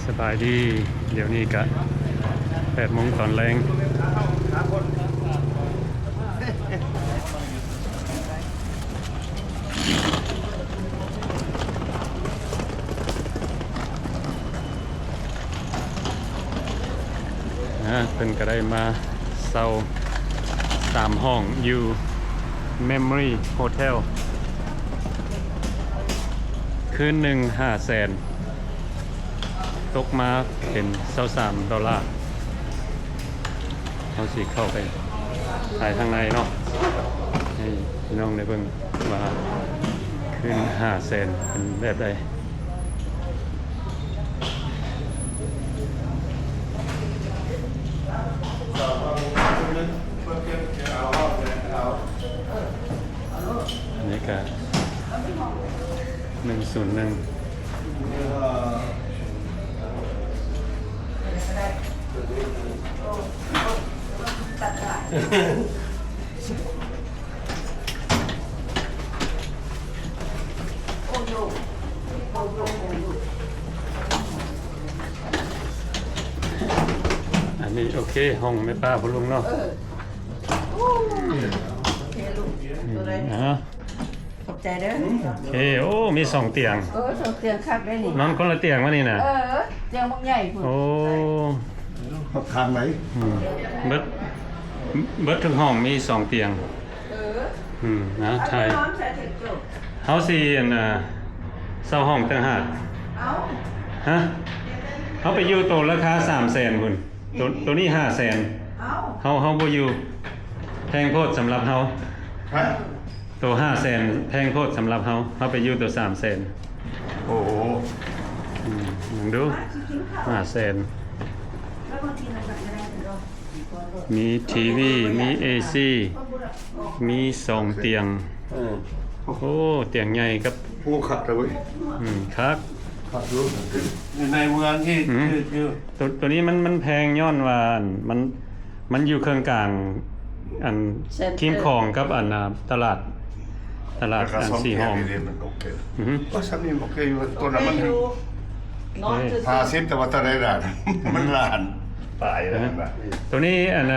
ສະບາຍດີ ດຽວນີ້ກະແປດໂມງຕອນແລງ ອາ ເພິ່ນກະໄດ້ມາເຊົ່າສາມຫ້ອງຢູ່ Memory Hotel ຄືນໜຶ່ງຫ້າແສນ ຕົກມາເປັນຊາວສາມໂດລາ. ເຮົາຊິເຂົ້າໄປຖ່າຍທາງໃນເນາະ ໃຫ້ພີ່ນ້ອງໄດ້ເບິ່ງວ່າຄືນຫ້າແສນເປັນແບບໃດ. ອັນນີ້ກະໜຶ່ງສູນໜຶ່ງ ອັນນີ້ໂອເຄ ຫ້ອງແມ່ປ້າພໍ່ລຸງເນາະ. ອືມ ອ່າ ຂອບໃຈເດີ. ໂອເຄ ໂອ້ ມີສອງຕຽງ. ເອີ ສອງຕຽງຄັກເດ້ນີ້ ນອນຄົນລະຕຽງວະນີ້ນະ. ເອີ ຕຽງບັກໃຫຍ່ພຸ້ນ. ໂອ້ ຮອດທາງໃດ? ອືມ ເບິດ ເບິດທຸກຫ້ອງມີສອງຕຽງ. ເອີ ອືມ ນະ ຖ່າຍ ເຮົາຊິ ອັນ ເຊົ່າຫ້ອງຕ່າງຫາກ. ເອົ້າ ຮະ ເຮົາໄປຢູ່ໂຕລາຄາສາມແສນພຸ້ນ. ໂຕ ໂຕນີ້ຫ້າແສນ. ເອົ້າ ເຮົາ ເຮົາບໍ່ຢູ່ ແພງໂພດສຳລັບເຮົາ. ຮະ ໂຕຫ້າແສນແພງໂພດສຳລັບເຮົາ ເຮົາໄປຢູ່ໂຕສາມແສນ. ໂອ້ໂຫ ອືມ ເບິ່ງດູ ຫ້າແສນ ມີທີວີ ມີເອຊີ ມີສອງຕຽງ. ເອີ ໂອ້ ຕຽງໃຫຍ່ກັບ ໂອ້ ຄັກເລີຍເວີຍ. ອືມ ຄັກ ຄັກຢູ່ ຢູ່ໃນເມືອງທີ່ ອືມ ຄືຢູ່ ໂຕ ໂຕນີ້ມັນ ມັນແພງຍ້ອນວ່າ ອັນ ມັນ ມັນຢູ່ເຄິ່ງກາງ ອັນ ເຊັນເຕີ ຄີງຂອງກັບ ອັນ ອາ ຕະຫຼາດ ຕະຫຼາດ ອັນ ສີ່ຫ້ອງ. ອືຮຶ ໂອ້ ສ່ຳນີ້ໂອເຄຢູ່ ໂຕນັ້ນມັນ ນອນຊື່ໆ ຫ້າສິບ ແຕ່ວ່າເທົ່າໃດລະ ມັນລ້ານປາຍແລ້ວນະ. ໂຕນີ້ ອັນ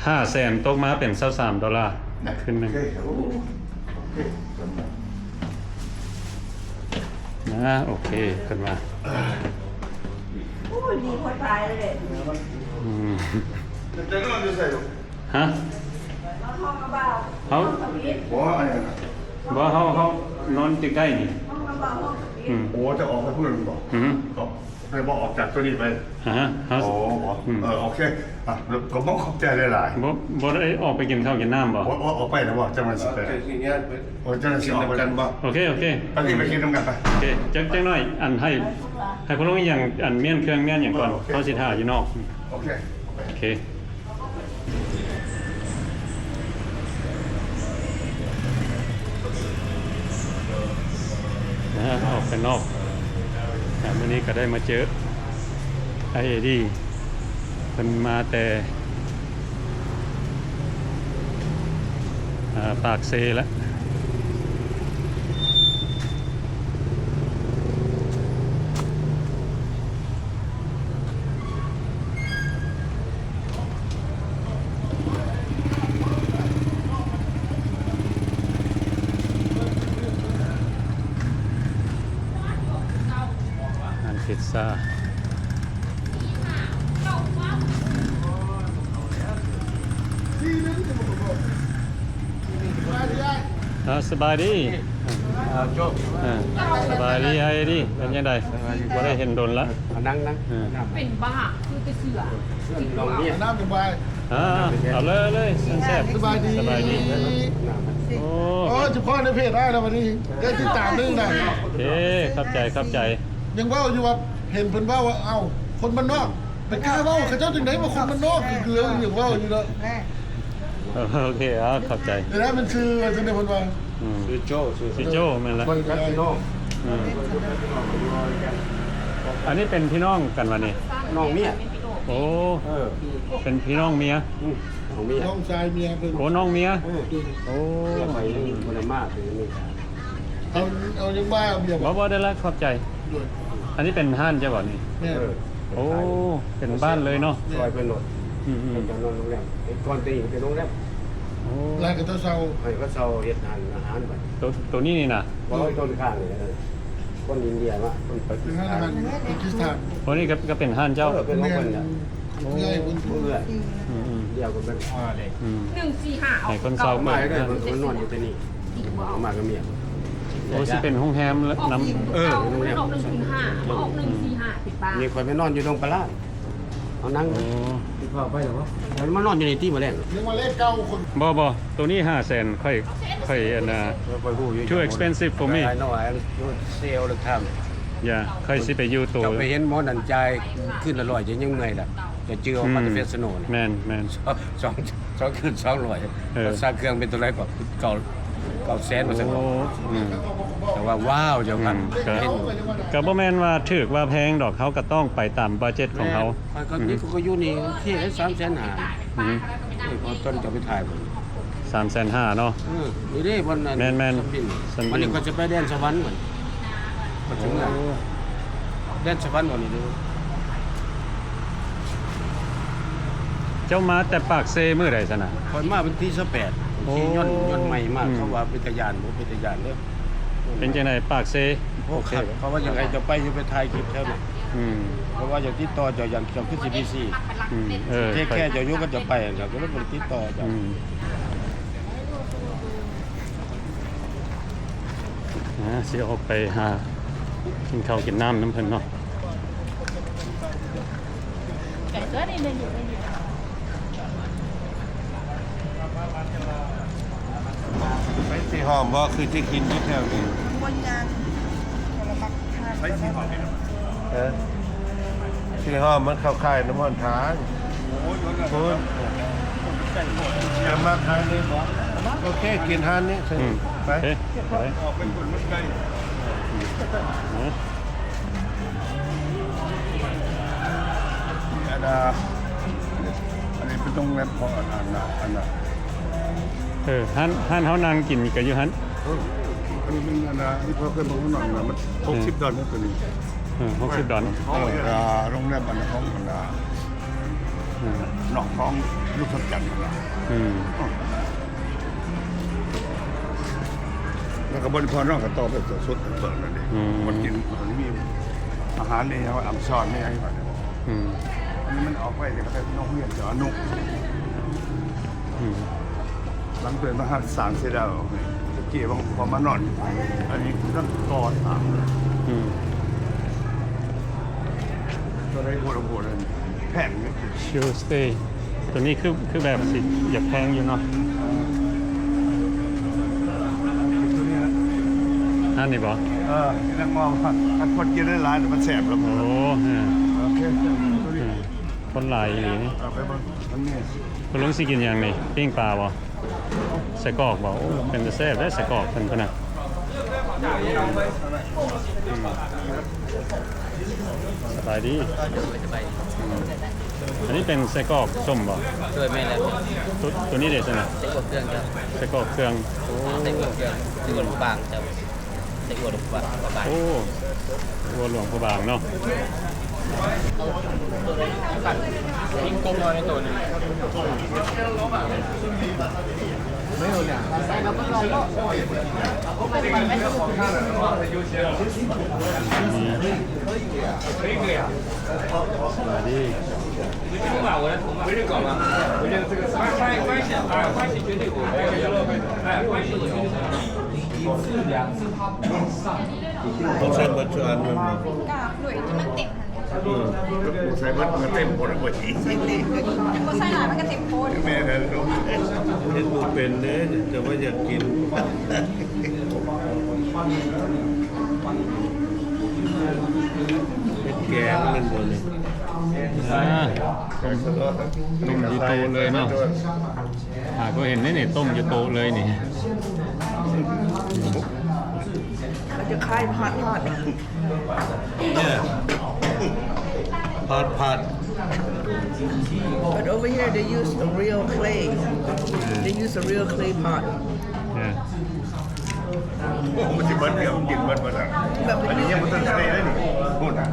ຫ້າແສນ ຕົກມາເປັນຊາວສາມໂດລາ ນະ ຄືນໜຶ່ງ. ໂອເຄ ໂອເຄ ນະ ໂອເຄ ເພິ່ນວ່າ. ໂອ້ຍ ດີໂພດຕາຍເລີຍ. ອືມ ເຈົ້ານອນຢູ່ໃສລູກ? ຮະ? ນອນຫ້ອງກັບບ່າວ. ເຮົາ ຫ້ອງທຳອິດ. ບໍ່ ອັນນັ້ນນະ ບໍ່ ເຮົາ ເຮົານອນໃກ້ໆນີ້. ຫ້ອງກັບບ່າວ ຫ້ອງທຳອິດ. ອືມ ໂອ້ ຈະອອກໄປພຸ້ນແມ່ນບໍ່? ອືຮຶ ໄດ້ບໍ່ ອອກຈາກໂຕນີ້ໄປ? ອາຮະ ເຮົາ ໂອ້ ອືມ ເອີ ໂອເຄ ອ່ະ ກໍບໍ່ຂອບໃຈຫຼາຍໆ. ບໍ່ ບໍ່ໄດ້ອອກໄປກິນເຂົ້າກິນນ້ຳບໍ່? ບໍ່ ອອກໄປແລ້ວບໍ່? ຈັ່ງນັ້ນຊິໄປ ໂອ້ ຈັ່ງນັ້ນຊິອອກໄປນຳກັນບໍ່? ໂອເຄ ໂອເຄ ໄປ ໄປກິນນຳກັນໄປ. ໂອເຄ ຈັກ ຈັກໜ້ອຍ ອັນ ໃຫ້ ໃຫ້ພໍ່ລຸງອີ່ຫຍັງ ອັນ ມ້ຽນເຄື່ອງມ້ຽນຫຍັງກ່ອນ ເອີ ໂອເຄ ເຮົາຊິຖ້າຢູ່ນອກ. ໂອເຄ ໂອເຄ. ນະ ອອກໄປນອກ ອ່າ ມື້ນີ້ກໍໄດ້ມາເຈີອ້າຍເອດີ ເພິ່ນມາແຕ່ ອ່າ ປາກເຊລະ. ຮ້ານພິຊຊາ. ເອີ ສະບາຍດີ. ເອີ ສະບາຍດີອ້າຍເອດີ ເປັນຈັ່ງໃດ? ບໍ່ໄດ້ເຫັນດົນລະ. ເປັນບ້າ ຄືແຕ່ເສືອ. ນ້ຳສະບາຍ. ອ່າ ເອົາເລີຍ ເອົາເລີຍ ແຊບໆ. ສະບາຍດີ ສະບາຍດີ. ໂອ້ ໂອ້ ສະເພາະໃນເພຈອ້າຍລະບັດນີ້ ໄດ້ຕິດຕາມເລີຍນະ. ໂອເຄ ຂອບໃຈ ຂອບໃຈ. ຍັງເວົ້າຢູ່ວ່າ ເຫັນເພິ່ນເວົ້າວ່າ ເອົ້າ ຄົນບ້ານນອກ ໄປກ້າເວົ້າເຂົາເຈົ້າຈັ່ງໃດວ່າຄົນບ້ານນອກ ຄືເວົ້າຢູ່ເນາະ. ໂອເຄ ເອົາ ຂອບໃຈ. ແຕ່ນັ້ນມັນຊື່ຈັ່ງໃດເພິ່ນວ່າ? ອືມ ຊື່ໂຈ້ ຊື່ ຊື່ໂຈ້ ແມ່ນລະ ເພິ່ນກັບພີ່ນ້ອງ. ອືມ ອັນນີ້ເປັນພີ່ນ້ອງກັນຫວານີ້? ນ້ອງເມຍ. ໂອ້ ເອີ ເປັນພີ່ນ້ອງເມຍ. ອືມ ນ້ອງເມຍ ນ້ອງຊາຍເມຍເພິ່ນ. ໂອ້ ນ້ອງເມຍ. ເອີ ໂອ້ ໄປຍັງບໍ່ໄດ້ມາເລີຍ. ເອົາ ເອົາຍັງມາເບຍ. ບໍ່ ບໍ່ໄດ້ລະ ຂອບໃຈ. ໂດຍ. ອັນນີ້ເປັນຮ້ານເຈົ້າບໍ່ນີ້? ແມ່ນ. ເອີ ໂອ້ ເປັນບ້ານເລີຍເນາະ. ຊ່ອຍເພິ່ນໂລດ. ອືມໆ ເພິ່ນຈະນອນໂຮງແຮມ. ກ່ອນແຕ່ນີ້ເປັນໂຮງແຮມ. ໂອ້ ຮ້ານເຂົາເຈົ້າເຊົ່າ. ໃຫ້ເຂົາເຊົ່າເຮັດຮ້ານອາຫານບັດ. ໂຕ ໂຕນີ້ນີ້ນະ? ບໍ່ ຕົ້ນຂ້າງນີ້. ເອີ ຄົນອິນເດຍມາ ຄົນປາກິສຖານ. ປາກິສຖານ. ໂອ້ ນີ້ກໍ ກໍເປັນຮ້ານເຈົ້າ? ເອີ ເປັນຂອງເພິ່ນນະ. ໂອ້ ເອື້ອຍ ເອື້ອຍ ເອື້ອຍ. ອືມໆ ດຽວກັນເບິ່ງ. ອືມ ໜຶ່ງສີ່ຫ້າ ໃຫ້ຄົນເຊົ່າເປີດຮ້ານ. ມາກໍນອນຢູ່ທີ່ນີ້ ມາກັບເມຍ. ໂອ້ ຊິເປັນໂຮງແຮມນຳ. ເອີ ໂຮງແຮມ. ອອກໜຶ່ງສູນຫ້າ ມາອອກໜຶ່ງສີ່ຫ້າ ຕິດບ້ານ. ນີ້ຂ້ອຍໄປນອນຢູ່ດົງປະລາດ. ເອົານັ່ງ. ໂອ້ ທີ່ພາໄປແລ້ວບໍ່? ແລ້ວມານອນຢູ່ນີ້ຕິມື້ແລງ. ຍັງມາເລກເກົ່າຄົນ. ບໍ່ ບໍ່ ໂຕນີ້ຫ້າແສນ. ຂ້ອຍ ຂ້ອຍ ອັນນ່າ too expensive for me. I know, I used to stay all the time. ຢ່າ ຂ້ອຍຊິໄປຢູ່ໂຕ. ເຈົ້າໄປເຫັນໝໍນັ້ນຈ່າຍຄືນລະຮ້ອຍ ຈະຍັງເມື່ອຍລະ. ຈະຈື່ອອກມາແຕ່ເຟສໂນນີ້. ແມ່ນໆ. ສອງ ສອງ ສອງຄືນສອງຮ້ອຍ. ເອີ ຄ່າເຄື່ອງເປັນເທົ່າໃດກໍ ເກົ້າ ເກົ້າແສນວ່າຊັ້ນ. ໂອ້ ອືມ ແຕ່ວ່າ ວ້າວ ເຈົ້າ ອືມ ຄັນ ກໍ ເຫັນຢູ່ ກໍບໍ່ແມ່ນວ່າຖືກວ່າແພງດອກ. ເຮົາກໍຕ້ອງໄປຕາມບັດເຈັດຂອງເຮົາ. ແມ່ນ. ຂ້ອຍກໍ ອືມ ນີ້ ຂ້ອຍກໍຢູ່ນີ້ ໂອເຄ ສາມແສນຫ້າ. ອືມ ເອີ ຕອນເຈົ້າໄປຖ່າຍພຸ້ນ ສາມແສນຫ້າເນາະ. ເອີ ນີ້ເດ້ ບ່ອນນັ້ນ. ແມ່ນໆ. ສະບິນ ສະບິນ. ວັນນີ້ຂ້ອຍຈະໄປແດນສະຫວັນ ມັນ ມັນເຖິງແລ້ວ. ໂອ້ ແດນສະຫວັນບໍ່ນີ້ເດີ. ເຈົ້າມາແຕ່ປາກເຊມື້ໃດຊັ້ນນະ? ຂ້ອຍມາວັນທີຊາວແປດ. ໂອ້ ຂີ່ຍົນ ຍົນໃໝ່ມາ. ອືມ ເຂົາວ່າເປັນຕາຢ້ານບໍ່ ເປັນຕາຢ້ານເດີ. ເປັນຈັ່ງໃດປາກເຊ? ໂອເຄ. ເຂົາວ່າຢາກໃຫ້ເຈົ້າໄປ ຢູ່ໄປຖ່າຍຄລິບແຖວນັ້ນ. ອືມ ເຂົາວ່າຢາກຕິດຕໍ່ເຈົ້າ ຢ້ານເຈົ້າຄືຊິບີຊີ. ອືມ ເອີ ເທກແຄເຈົ້າຢູ່ ຄັນເຈົ້າໄປ ກໍເລີຍບໍ່ໄດ້ຕິດຕໍ່ເຈົ້າ. ອືມ ອ່າ ຊິອອກໄປຫາກິນເຂົ້າກິນນ້ຳນຳເພິ່ນເນາະ. ໄປຊິຫອມບໍ່? ຄືຊິກິນຢູ່ແຖວນີ້. ໄປຊິຫອມ. ເອີ ຊິຫອມມັນເຂົ້າຂາຍນ້ຳຮ້ອນທາງ. ໂອ້ຍ ພຸ້ນ ຈະມາຂາຍນີ້ບໍ່? ໂອເຄ ກິນຮ້ານນີ້. ອືມ ໄປ ເອີ ໄປ ອອກໄປພຸ້ນມັນໄກ. ອືມ ອັນນ່າ ອັນນີ້ເປັນໂຮງແຮມຂອງອັນ ອັນນ່າ ອັນນ່າ. ເອີ ຮ້ານ ຮ້ານເຮົານັ່ງກິນກໍຢູ່ຫັ້ນ. ເອີ ອັນນີ້ມັນອັນນ່າ ທີ່ພໍ່ເຄີຍມານອນນະ ມັນ ເອີ ຫົກສິບດອນໂຕນີ້. ເອີ ຫົກສິບດອນ. ເອີ ໂຮງແຮມອັນຂອງອັນນ່າ ເອີ ນ້ອງຂອງລຸງຄຳຈັນນະ. ອືມ ແລ້ວກໍບໍ່ໄດ້ພໍນ້ອງກໍຕໍ່ໄປຕົວສຸດເບິ່ງນັ້ນເດ້. ອືມ ມັນກິນ ມັນມີອາຫານນີ້ຫຍັງ ອຳສອນນີ້ຫຍັງ. ອືມ ອັນນີ້ມັນອອກໄປ ແຕ່ກໍໄປໂຮງຮຽນເຈົ້າອະນຸ. ອືມ ຫຼັງເພິ່ນມາຮັບສ້າງເສດແລ້ວ ຕະກີ້ບາງ ບາງມານອນ ອັນນີ້ຄືກັນກໍ່ສ້າງ. ອືມ ຕົວໃດໂພດໂພດ ແພງຢູ່. Tuesday ຕົວນີ້ຄື ຄືແບບຊິຢາກແພງຢູ່ເນາະ. ອັນນີ້ບໍ່? ເອີ ແລ້ວມອງວ່າ ຄັນຄົນກິນຫຼາຍໆ ມັນແຊບລະ. ໂອ້ ເອີ ໂອເຄ ຕົວນີ້ ຄົນຫຼາຍອີ່ຫຼີນີ້. ເອົາໄປເບິ່ງທາງນີ້. ຄຸນລຸງຊິກິນຫຍັງນີ້? ປີ້ງປາບໍ່? ໄສ້ກອກບໍ່? ໂອ້ ເປັນຕາແຊບເດ້ໄສ້ກອກເພິ່ນພຸ້ນນະ. ສະບາຍດີ. ອັນນີ້ເປັນໄສ້ກອກສົ້ມບໍ່? ໂດຍ ແມ່ນແລ້ວ. ຕົວ ຕົວນີ້ເດຊັ້ນນະ? ໄສ້ກອກເຄື່ອງ. ໂອ້ ໄສ້ກອກເຄື່ອງ ໄສ້ກອກບາງເຈົ້າ. ໄສ້ອົ່ວຫຼວງພະບາງ. ໂອ້ ອົ່ວຫຼວງພະບາງເນາະ. ມີກົບນ້ອຍໃນໂຕໜຶ່ງ. ສະບາຍດີ. ຕ້ອງໃສ່ເບິດທຸກອັນແມ່ນບໍ່? ກາບດ້ວຍທີ່ມັນເຕັມຫັ້ນ. ອືມ ໃສ່ເບິດມັນເຕັມບໍ່ໄດ້ບໍ່ຈິງ. ບໍ່ໃສ່ຫຼາຍມັນກໍເຕັມໂພດ. ແມ່ນແລ້ວ ເຮັດບໍ່ເປັນເດ້ ແຕ່ວ່າຢາກກິນ. ເຮັດແກງແມ່ນບໍ່ນີ້? ອ່າ ຕົ້ມຢູ່ໂຕະເລີຍເນາະ. ຫາກໍເຫັນນີ້ ຕົ້ມຢູ່ໂຕະເລີຍນີ້. ມັນຈະຄ້າຍພາດພາດ. Yeah. ພາດພາດ. But over here they use a real clay. They use a real clay pot. Yeah. ໂອ້ ມັນຊິເບິດແລ້ວ ກິນເບິດບໍ່ຊະ ແບບ ອັນນີ້ຍັງບໍ່ທັນໃສ່ເລີຍນີ້ ພຸ້ນນະ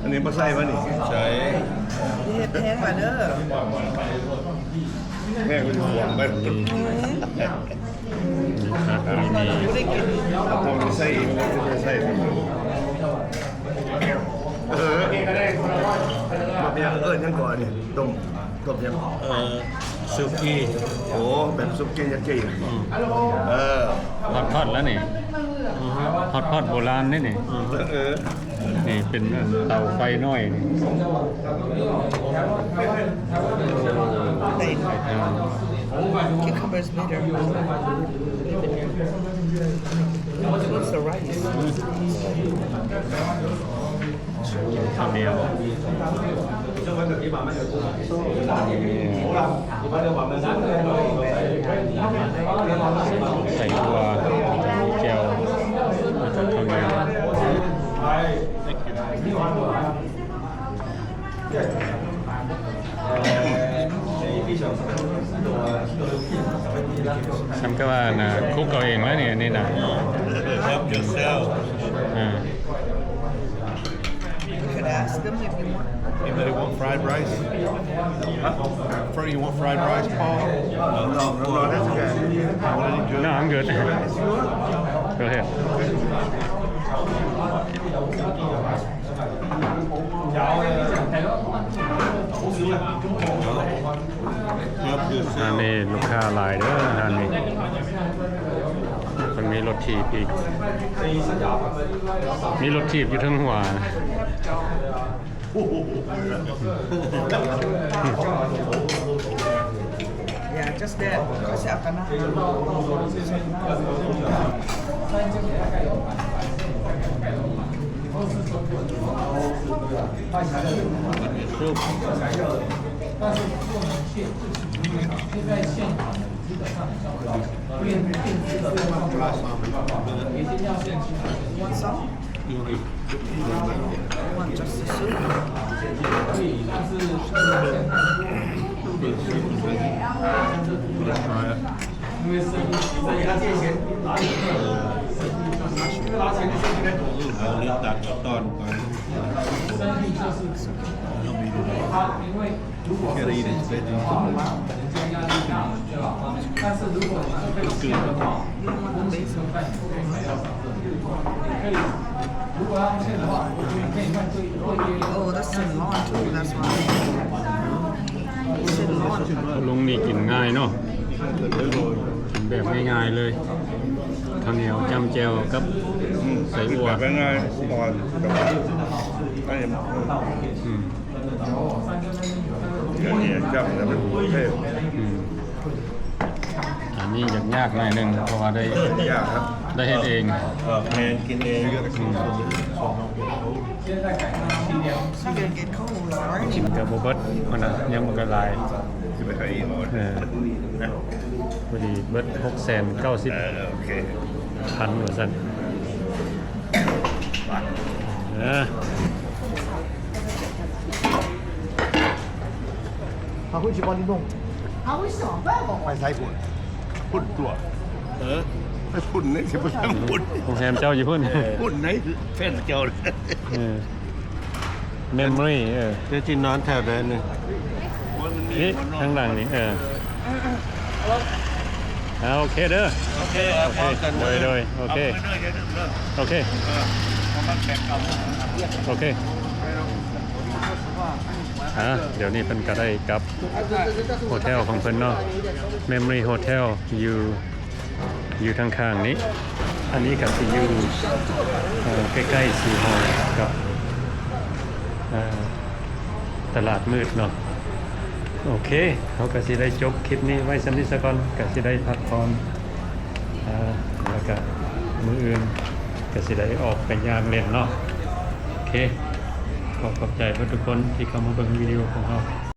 ອັນນີ້ບໍ່ໃສ່ວະນີ້ ໃສ່ ເຮັດແພງລະເດີ ແພງມັນຂວາງໄປ ອືມ ຄັກ ມີ ບໍ່ໄດ້ກິນ ເອົາຂອງໄປໃສ່ອີກ ໄປໃສ່ ເອີ ເອີ້ນຫຍັງເກາະອັນນີ້ ຕົ້ມ ຕົ້ມຫຍັງ ເອີ ສຸກີ້ ໂອ້ ແບບສຸກີ້ຍາກີ້ ອືມ ເອີ ຮອດໆ ແລ້ວນີ້ ຮອດໆ ໂບລານເດ້ນີ້ ເອີ ນີ້ເປັນອັນເຕົາໄຟນ້ອຍນີ້ Cucumbers later. What's the rice? ເຂົ້າໜຽວ ໃສ່ຖົ່ວ ແຈ່ວ ແລ້ວກໍເຂົ້າໜຽວ. ສ່ຳກັບວ່ານະ ຄຸກເອົາເອງແລ້ວນີ້ ອັນນີ້ນະ Help yourself. ເອີ Could ask them if you want. Anybody want fried rice? Huh? Freddy, you want fried rice, Paul? No, no, no, that's okay. You want any juice? No, I'm good. Go ahead. ຮ້ານນີ້ລູກຄ້າຫຼາຍເດີ ຮ້ານນີ້ ເພິ່ນມີລົດຖີບອີກ ມີລົດຖີບຢູ່ເທິງຫົວ. Yeah, just that. ເອົາເລືອກຕັດເອົາຕອນກ່ອນ You gotta eat it, it's veggies. It's good. Oh, that's sirloin too, that's why. Sirloin. ລຸງນີ້ກິນງ່າຍເນາະ ກິນແບບງ່າຍໆເລີຍ ເຂົ້າໜຽວຈ້ຳແຈ່ວກັບ ອືມ ໄສ້ອົ່ວ ແບບງ່າຍໆ ອ່ອນ ແບບວ່າ ອືມ ອັນນີ້ຍາກໆ ແຕ່ມັນໂອເຄ ອືມ ອັນນີ້ຍາກໆ ໜ້ອຍໜຶ່ງ ເພາະວ່າໄດ້ ຍາກຄັບ ໄດ້ເຮັດເອງ ເອີ ແມ່ນ ກິນເອງ ອືມ It's gonna get cold, right? ກິນກໍບໍ່ເບິດ ມັນນະ ຍັງມັນກໍຫຼາຍ ຊິໄປໃຫ້ອີກ ເອີ ພໍດີເບິດ ຫົກແສນເກົ້າສິບພັນ ເອີ ໂອເຄ ວ່າຊັ້ນ ເອີ. ພາຄຸນຊິບໍ່ໄດ້ລົງ ພາຄຸນຊິບໍ່ໄດ້ລົງ ໄປໃສພຸ້ນ ພຸ້ນຕົວະ ເອີ ໄປພຸ້ນນີ້ຊິໄປທາງພຸ້ນ ໂຮງແຮມເຈົ້າຢູ່ພຸ້ນ ພຸ້ນໃນແຟນເຈົ້າ ເອີ Memory ເອີ ເຈົ້າຊິນອນແຖວໃດນີ້ ນີ້ທາງຫຼັງນີ້ ເອີ ອ່າ ໂອເຄເດີ ໂອເຄ ໂອເຄ ໂດຍ ໂດຍ ໂອເຄ ໂອເຄ ເອີ ໂອເຄ ອ່າ ດຽວນີ້ເພິ່ນກໍໄດ້ກັບໂຮເທວຂອງເພິ່ນເນາະ Memory Hotel ຢູ່ ຢູ່ທາງຂ້າງນີ້ ອັນນີ້ກໍຊິຢູ່ ເອີ ໃກ້ໆ ສີຫອຍກັບ ເອີ ຕະຫຼາດມືດເນາະ ໂອເຄ ເຮົາກໍຊິໄດ້ຈົບຄລິບນີ້ໄວ້ສ່ຳນີ້ສາກ່ອນ ກໍຊິໄດ້ພັກຜ່ອນ ເອີ ແລ້ວກະມື້ອື່ນກະຊິໄດ້ອອກໄປຍ່າງເລ່ນເນາະ ໂອເຄ ຂໍຂອບໃຈເບິດທຸກຄົນທີ່ເຂົ້າມາເບິ່ງວິດີໂອຂອງເຮົາ.